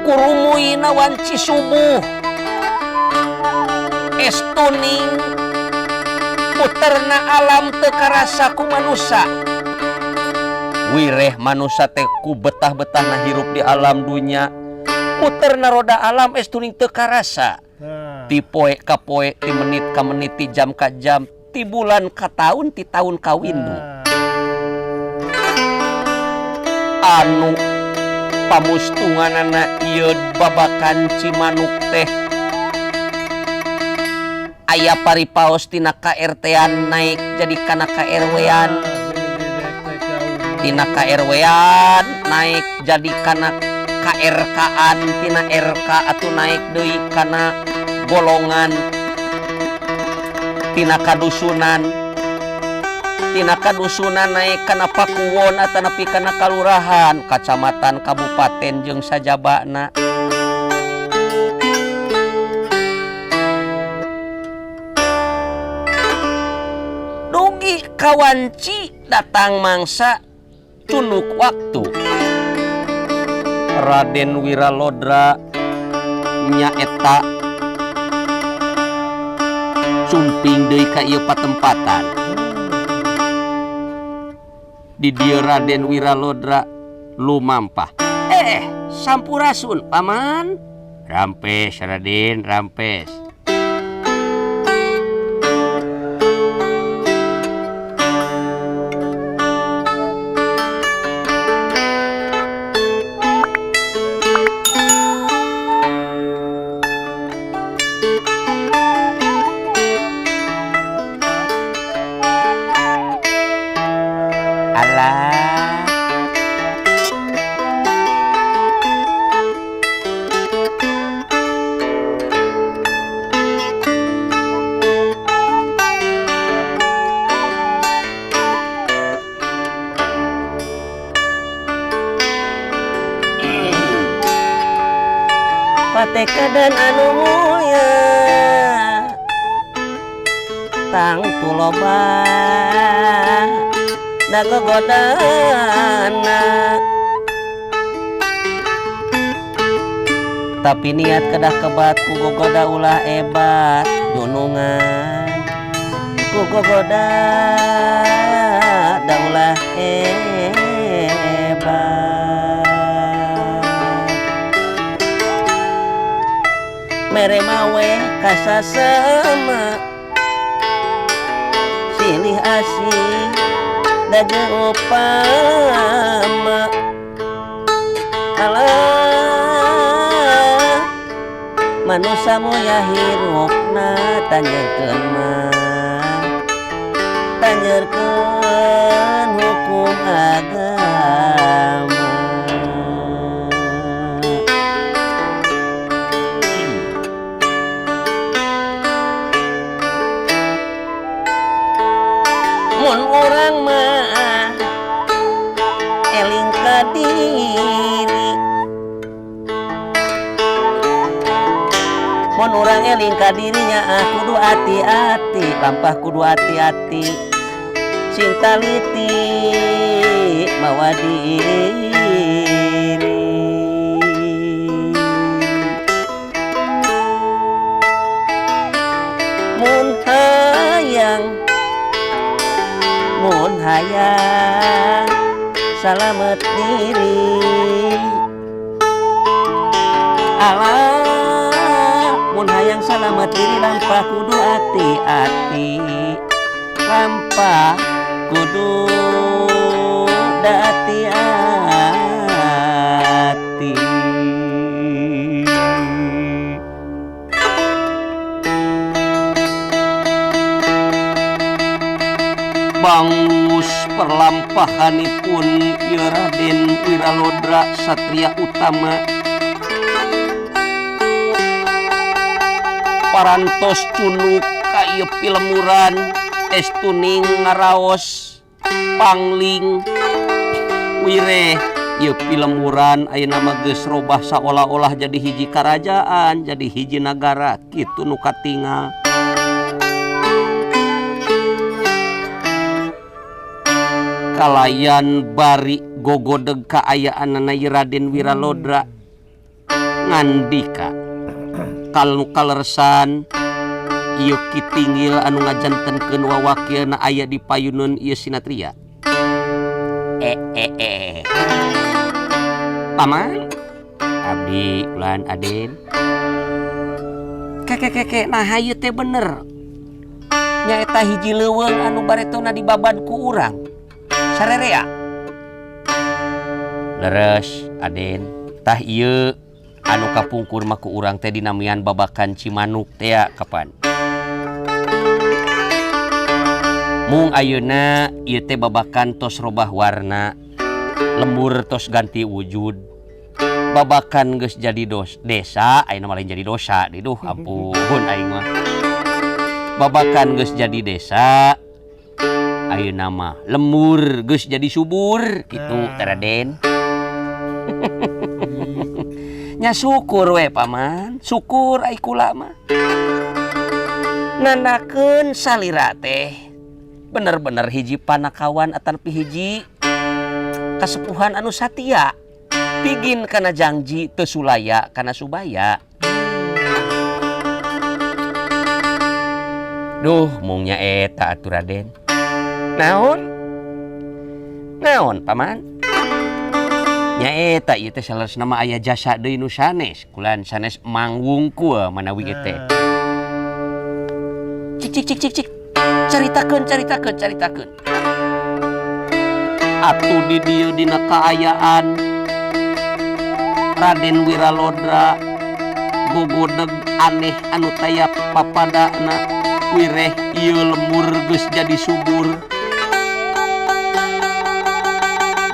Kurumuyna wanci subuh estuning puterna alam teu karasa ku manusa. Wireh manusa teh ku betah-betahna hirup di alam dunya. Puterna roda alam estuning teu karasa. Ti poe ka poe, ti menit ka menit, ti jam ka jam, ti bulan ka taun, ti taun ka windu. Anu pamustunganana ieu babakan Cimanuk teh aya paripaos tina ka-RT-an naik jadi kana ka-RW-an, tina ka-RW-an naik jadi kana ka-RK-an, tina RK atuh naik deui kana golongan, tina kadusunan, tina kadusunan naik kana pakuwon atanapi kana kalurahan, kacamatan, kabupaten jeung sajabana. Dugi kawanci datang mangsa cunuk waktu. Raden Wiralodra nyaeta sumping deui ka ieu patempatan. Di dieu Raden Wiralodra lumampah. Sampurasun paman. Rampes Raden, rampes. Alah. Patekadan anu mulia tangtu loba dagogodana, tapi niat kedah kebat ku gogoda ulah ebat dunungan ku gogoda da ulah ebat. Mere mawe kasasema silih asih dagang upama. Alah manusa moya hirupna tanjerkeun mah tanjerkeun hukum agama. Mun urang mah eling ka diri, mun urang eling ka dirinya ah kudu hati-hati, lampah kudu hati-hati, sing taliti mawa diri. Mun hayang, mun hayang salamet diri, alah mun hayang salamet diri lampah kudu hati-hati, lampah kudu hati-hati. Bangus perlampahanipun ieu Raden Wiralodra Satria Utama parantos cunuk ka ieu pilemuran estuning ngaraos pangling wireh ieu pilemuran ayeuna mah geus robah saolah-olah jadi hiji karajaan, jadi hiji nagara kitu nu katingal. Kalayan bari gogodeg kaayaanana ieu Raden Wiralodra. Ngandika kalau kaleresan ieu Ki Tinggil anu ngajantenkeun wawakilna aya di payuneun ieu Sinatria. Eh eh eh. Paman, abdi ulan Aden. Keke keke nah ieu teh bener. Nyaeta hiji leuweung anu baretona dibabad ku urang. Sarerea. Leres Aden, tah ieu anu kapungkur mah ku urang teh dinamian Babakan Cimanuk teh kapan. Mung ayeuna ieu teh babakan tos robah warna, lembur tos ganti wujud. Babakan geus jadi desa, ayeuna mah lain jadi dosa, duh ampun aing mah. Babakan geus jadi desa, ayeuna mah lembur geus jadi subur kitu teh Raden. Nya syukur we paman, syukur ai kula mah. Nandakeun salira teh bener-bener hiji panakawan atanapi hiji kasepuhan anu satia. Pigin kana jangji teu sulaya kana subaya. Duh mungnya eta atuh Raden. Naon? Naon paman? Nya eta ieu teh saleresna mah aya jasa deui nu sanes, kulan sanes Mang wungkul manawi ieu teh. Cik cik cik cik cik. Caritakeun caritakeun caritakeun. Atuh di dieu dina kaayaan Raden Wiralodra gogodeg aneh anu taya papadana wireh ieu lembur geus jadi subur.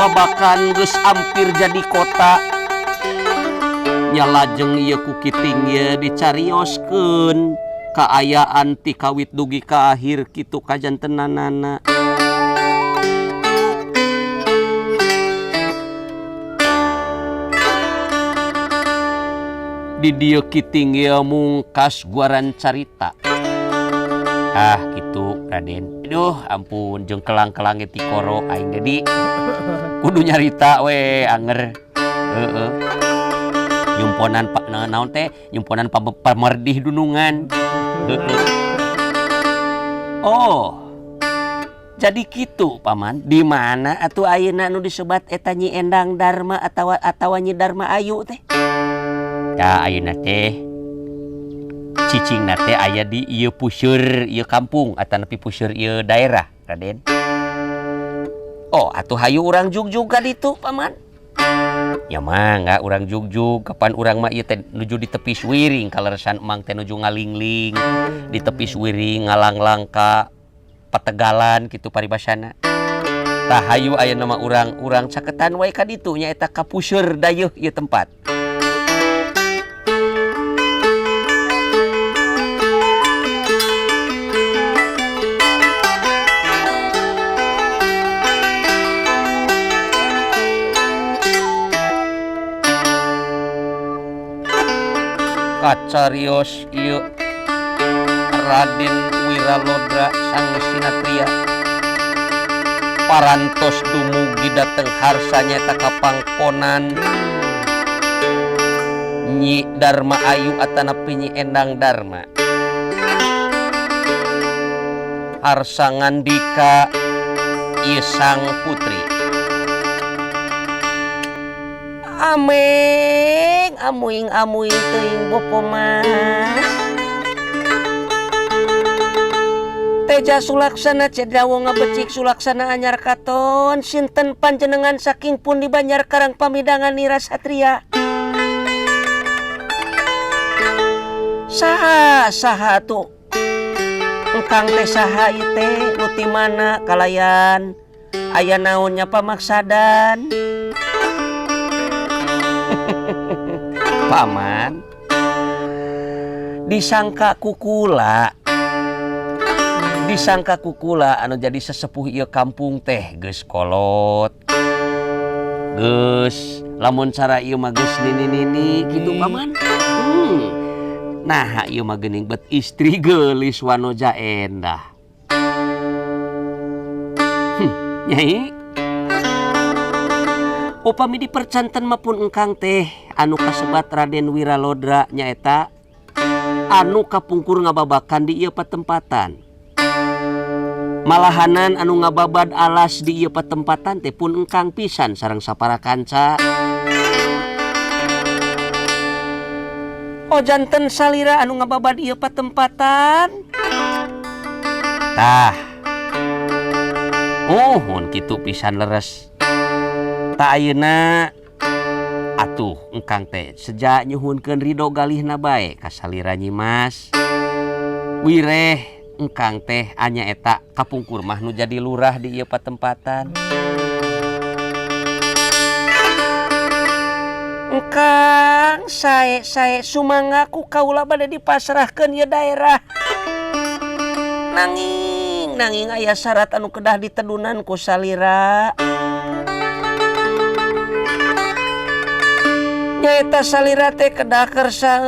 Babakan geus hampir jadi kota. Nya lajeng ieu ku Ki Tinggil dicarioskeun kaayaan ti kawit dugi ka akhir kitu kajantenanana. Di dieu Ki Tinggil mungkas guaran carita. Ah kitu Raden. Aduh ampun jeung kelang-kelange tikoro aing jadi kudu nyarita we anger. Heeh. Nyumponan pak naon teh nyumponan pamerdih dunungan. Heeh. Oh. Jadi kitu paman, di mana atuh ayeuna nu disebat eta Nyi Endang Darma atawa Nyi Darma Ayu teh? Ya ayeuna teh cicingna teh aya di ieu puseur ieu kampung atanapi puseur ieu daerah, Raden. Oh, atuh hayu urang jugjug ka ditu, paman. Ya mangga urang jugjug, kapan urang mah ieu teh nuju di tepi suwiring kaleresan emang teh nuju ngalingling di tepi suwiring ngalanglang ka pategalan kitu paribasana. Tah hayu ayeuna mah urang caketan wae ka ditu nyaeta ka puseur dayeuh ieu tempat. Kacarios ieu Raden Wiralodra Sang Sinatria parantos dumugi dateng harsa nyaeta kapangkonan Nyi Darma Ayu atanapi Nyi Endang Darma. Harsa ngandika ieu sang putri. Ameng amuing amuing teuing bopo mah. Teja sulaksana cedawo ngabecik sulaksana anyar katon sinten panjenengan saking pun di Banjar Karang pamidangan Nira Satria. Saha saha tuh engkang teh saha ieu teh nu ti mana kalayan aya naon nya pamaksadan. Paman disangka kukula anu jadi sesepuh ieu kampung teh geus kolot geus lamun cara ieu mah geus nini-nini kitu paman. Nah ieu mah geuning bet istri geulis wanoja endah. Nyai Upami dipercanten mah pun engkang teh anu kasebat Raden Wiralodra nyaeta anu kapungkur ngababakan di ieu patempatan. Malahanan anu ngababad alas di ieu patempatan teh pun engkang pisan sareng sapara kanca. Oh janten salira anu ngababad ieu patempatan. Tah. Uhun kitu pisan leres. Ta ayeuna atuh engkang teh seja nyuhunkeun ridho galihna bae ka salira Nyimas. Wireh engkang teh anya eta kapungkur mah nu jadi lurah di ieu patempatan. Engkang sae-sae sumangga ku kaula bade dipasrahkeun ieu daerah. Nanging nanging aya syarat anu kedah ditedunan ku salira. Nyaeta salira teh kedah kersa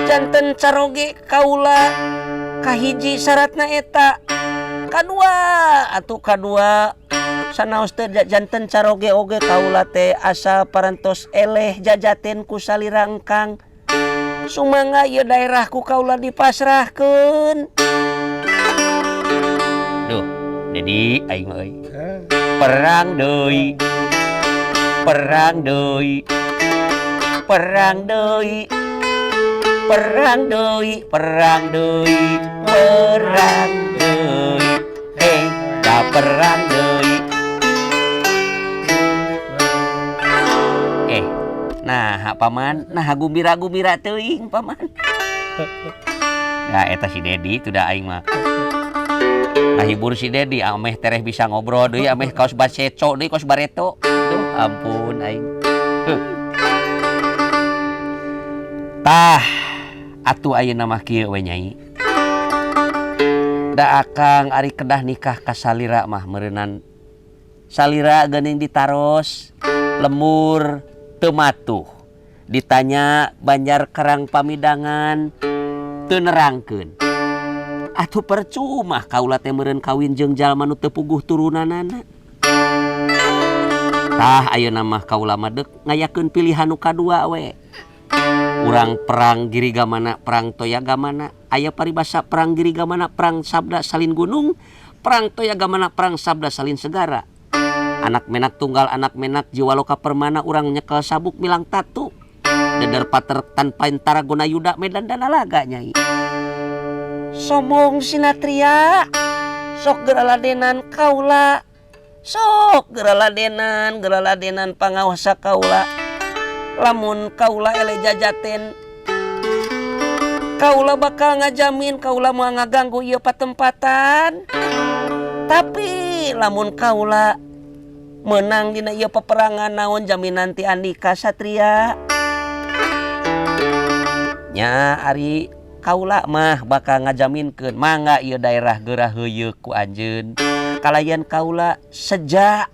janten caroge kaula kahiji syaratna eta. Kadua atuh kadua sanaos teh janten caroge oge kaula teh asa parantos eleh jajaten ku salira engkang. Sumangga ieu daerah ku kaula dipasrahkeun. Duh, Dedi aing mah euy. Perang deui. Perang deui. Perang deui. Perang deui, perang deui, perang deui. Hei, da perang deui. Nah, paman, nah gumbira-gumbira teuing paman. Nah, eta si Dedi itu da aing mah. Nah, hibur si Dedi ameh tereh bisa ngobrol deui, ameh kaos baceco deui, kaos bareto. Duh, ampun aing. Huh. Tah, atuh ayeuna mah kieu we Nyai. Da akang ari kedah nikah ka salira mah meureunnan. Salira geuning ditaros, lemur teu matuh. Ditanya Banjar Karang Pamidangan teu nerangkeun. Atuh percuma kaula teh meureun kawin jeung jalma nu teu puguh turunanana. Tah ayeuna mah kaula mah deuk ngayakeun pilihan nu kadua we. Urang perang Girigamana, perang Toyagamana, aya paribasa perang Girigamana, perang sabda salin gunung, perang Toyagamana, perang sabda salin segara. Anak menak tunggal, anak menak jiwa loka permana, urang nyekel sabuk milang tatu. Deder pater tanpa entara guna yuda medan danalaga Nyai. Somong sinatria, sok geraladenan kaula, sok geraladenan, geraladenan pangawasa kaula. Lamun kaula ele jajaten, kaula bakal ngajamin kaula moal ngaganggu ieu patempatan. Tapi lamun kaula menang dina ieu peperangan naon jaminan ti Andika Satria? Nya ari kaula mah bakal ngajaminkeun mangga ieu daerah geurah heuyeuk ku anjeun. Kalayan kaula seja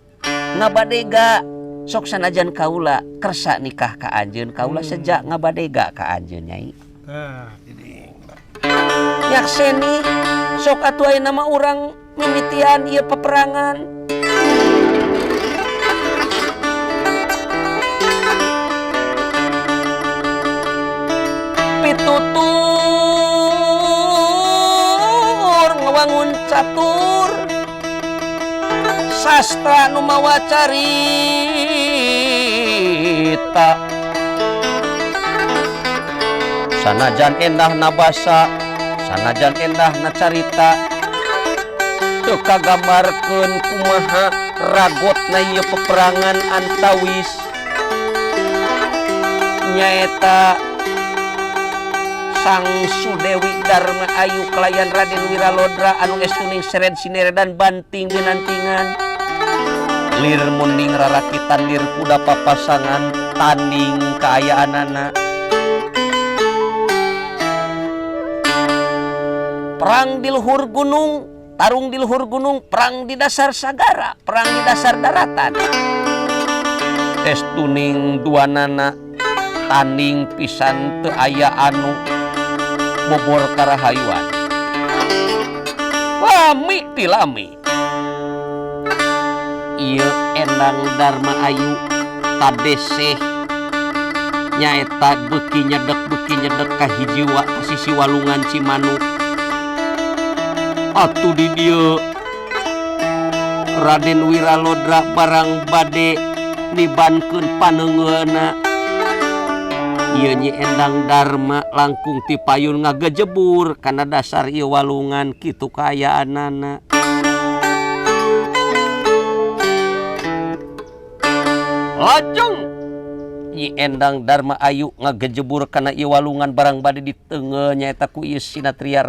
ngabadega sok sanajan kaula kersa nikah ka anjeun, kaula seja ngabadega ka anjeun Nyai. Tah, jadi Yakseni sok atuh ayeuna mah urang mimitian ieu peperangan. Pitutur ngawangun catur sastra nu mawa carita. Sanajan endah na basa, sanajan endah na carita, teu kagambarkeun kumaha ragotna ieu peperangan antawis. Nyaeta Sang Sudewi Dharma Ayu kelayan Raden Wiralodra anu estuning sered sineredan banting binantingan. Lir munding rarakitan lir kuda papasangan tanding kaayaanana. Perang di luhur gunung, tarung di luhur gunung, perang di dasar sagara, perang di dasar daratan. Estuning duanana tanding pisan teu aya anu bobor karahayuan. Lami ti lami. Ieu Endang Darma Ayu kadeseh nyaeta beuki nyedek ka hiji wa ka sisi walungan Cimanuk. Atuh di dieu Raden Wiralodra barang bade nibankeun paneungeuna, ieu Nyi Endang Darma langkung ti payun ngagejebur kana dasar ieu walungan kitu kaayaanana. Lajeng Nyi Endang Darma Ayu ngagejebur kana ieu walungan barang bade diteungeul nyaeta ku ieu Sinatria.